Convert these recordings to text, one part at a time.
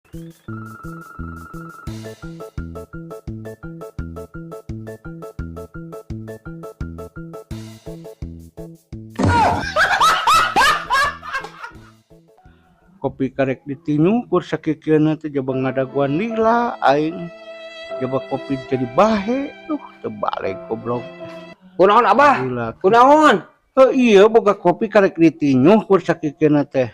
Kopi karek ditinyu kur sakikeuna teh jaba ngadaguan lila aing. Jaba kopi jadi bahe, duh teu balik goblok. Kunaon Abah? Kunaon? Heuh ieu boga kopi karek ditinyu kur sakikeuna teh.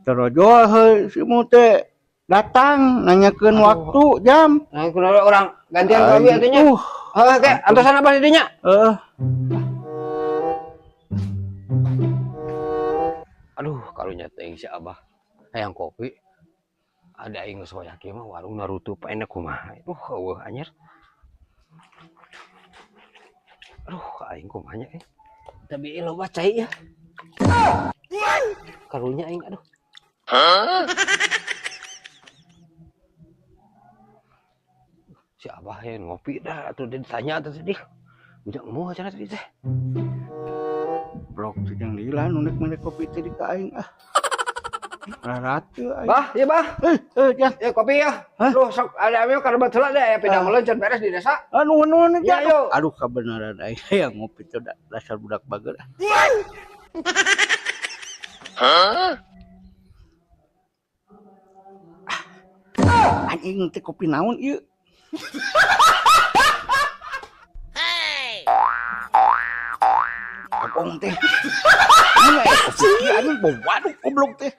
Terojol heuh si mu teh datang nanyakeun waktu jam. Nah, kunaon urang gantian kopi atuh nya. Heuh teh antosan Abah di dinya. Heeh. Aduh, karunya teuing si Abah. Hayang kopi. Ada aing geus hoyak ieu mah warung narutup enak kumaha. Aduh, eueuh anjir. Aduh, aing kumaha nya euy. Tapi loba cai ya. Karunya aing aduh. Si Abah yang ngopi dah atuh ditanya atuh tadi. Ujang moal cenah tadi teh. Blok jeung lila nu nek mere kopi teh di ka aing ah. Raratu aing. Bah, ieu bah. Jang. Ya kopi ya. Duh, sok ada ame karena heula deh aya pindah meuleun can beres di desa. Aduh, nuhun Ya, jang. Aduh, kabeneran aing hayang ngopi teh dasar budak bager. Hah? Anjing teh kopi naon ieu? Hey. Abong teh. Ini kopi ieu anjing bau waduk goblok teh.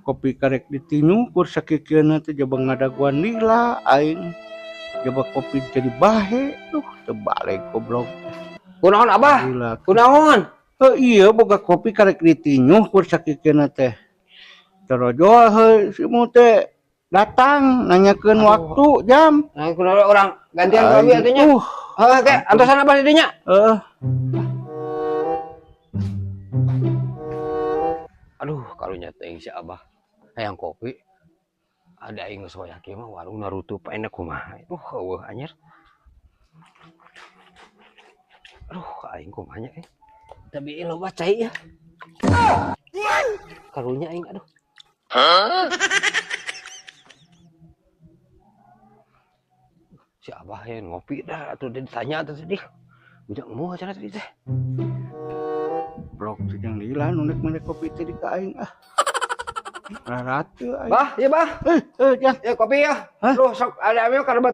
Kopi karek ditinyu kur sakikeuna teh jaba ngadaguan lila aing. Jaba kopi jadi bahe, duh teu balik goblok. Kunaon Abah? Kunaon? Heuh ieu boga kopi karek ditinyu kur sakikeuna teh. Terojol heuh si mu teh datang nanyakeun waktu jam. Nah, kunaon urang gantian kopi atuh nya. Heuh teh antosan Abah di dinya. Heeh. Aduh, karunya teuing si Abah. Hayang kopi. Ada aing geus hoyak ieu mah warung narutup enak kumaha. Aduh, eueuh anjir. Aduh, aing kumaha nya euy. Tapi loba cai ya. Karunya aing aduh. Si Abah yang ngopi dah atuh ditanya atuh tadi. Ujang moal cenah tadi teh. Blok jeung lila nu nek mere kopi teh di ka aing ah. Raratu aing. Bah, ieu bah. Jang. Ya kopi ya. Duh, sok ada ame karena